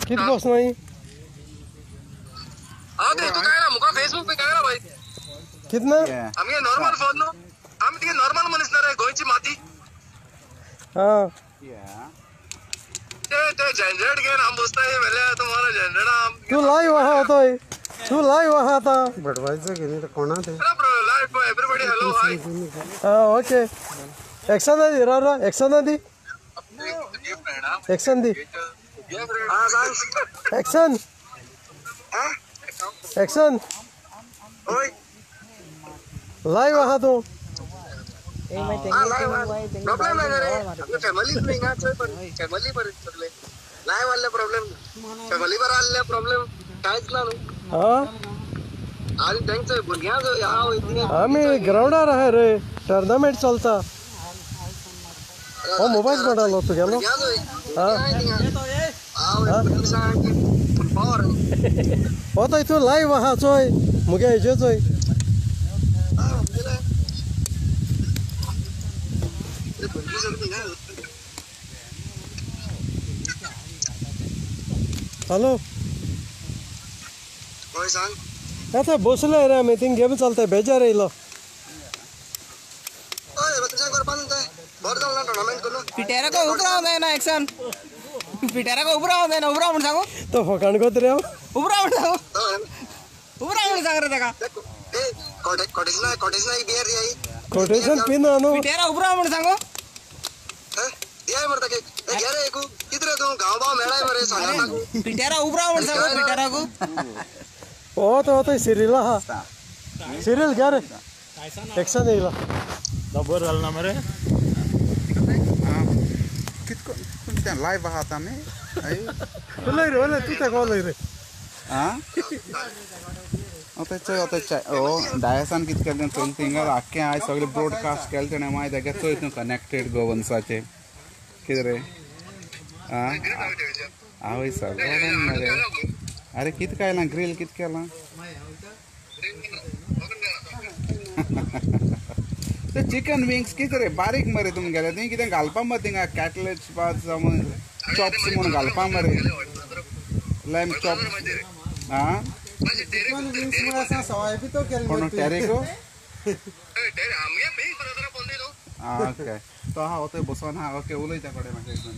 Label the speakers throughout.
Speaker 1: कित बसनाय?
Speaker 2: हांव ते हितू काय ना मुका फेसबुक पे काय ना भाई.
Speaker 1: कितना?
Speaker 2: आमगे नॉर्मल फोन न्हू, आमी तिगे नॉर्मल मनीस ना रे, गोंयची माती.
Speaker 1: हां
Speaker 2: ते ते जनरेट घेवन आमी बसताय वेल्या तुम्हाला जनरेट.
Speaker 1: तूं लायव आहा थंय, तूं लायव आहा आतां.
Speaker 3: बडवायचो कितें कोणा ते
Speaker 2: लायव एवरीबॉडी. Hello hi.
Speaker 1: हां ओके. एक्शन दी राव राव, एक्शन दी, एक्शन दी, एक्शन एक्शन. लायव आहा तूं.
Speaker 2: प्रॉब्लेम ना रे, फॅमिली हिंगा चोय पण फॅमिली बरी सगळे लायव आल्ले प्रॉब्लेम, फॅमिली बरं आल्ले प्रॉब्लेम कांयच ना न्हू.
Speaker 1: हां
Speaker 2: आनी तेंचे भुरग्यां
Speaker 1: आमी ग्रावंडार आहा रे, टुर्नामेंट चलता. हो मोबायल कोणालो तुगेलो? हो तो तूं लायव आहा चोय मुगे हेजेर चोय. हॅलो आतां बसले रे आमी, थिंग गेम चलता, बेजार येयलो.
Speaker 4: पिटेराको उबो रावंक जायना एक्शन, पिटेराको उबो रावंक जायना. उबो राव म्हूण सांगू
Speaker 1: तो फकाण कोत रे,
Speaker 4: उबो राव म्हूण सांगू, उबो राव म्हूण सांग रे ताका.
Speaker 1: कोटेशन पिना न्हू.
Speaker 4: पिटेरा उबो राव म्हूण सांगू. पिटेरा उबो राव म्हूण सांगू पिटेराकू.
Speaker 1: हो तो सिरील आहा, सिरील घे रे, एक्शन येयला.
Speaker 5: बरं जालें ना मरे.
Speaker 6: कितको लायव आहात आमी.
Speaker 1: उलय रे उलय, तूं तेका उलय रे.
Speaker 6: आं आतां चोय आतां ओ डायसान कितें केलें तें चोयल थिंगा आख्खें आयज सगळें ब्रॉडकास्ट केलें तेणें. मागीर तेका चोय तूं कनेक्टेड गोवन्साचें कितें रे. आं आवय सगळें मरे. अरे कितें कायलां ग्रील कितें केलां ते चिकन विंग्स कितें रे बारीक मरे तुमगेले. तुवें कितें घालपा मरे थिंगा कॅटलेट्स जावं चॉप्स म्हूण घालपा मरे, लॅम चॉप. आं कोण टेरेको? आं ओके तो आहा थंय बसोन आहा. ओके उलयता कडेन मागीर एक दोन.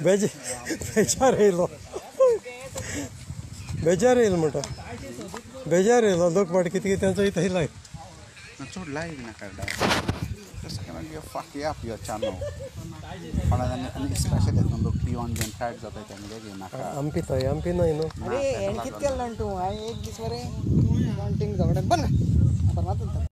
Speaker 1: बेजार येयलो, बेजार येयलो म्हणटा, बेजार येयलो. लोक वाट कितें कितें चोयत येयला.
Speaker 6: चड लायव नाका fuck up your channel. आनी स्पेशली लोक पिवन बीन टायट जाता तेंगे घेवनाका.
Speaker 1: आमी पिताय, आमी पिनाय न्हू.
Speaker 4: अरे हें कितें केलें तूं? हांवें एक दीस मरे झगड्याक बंद.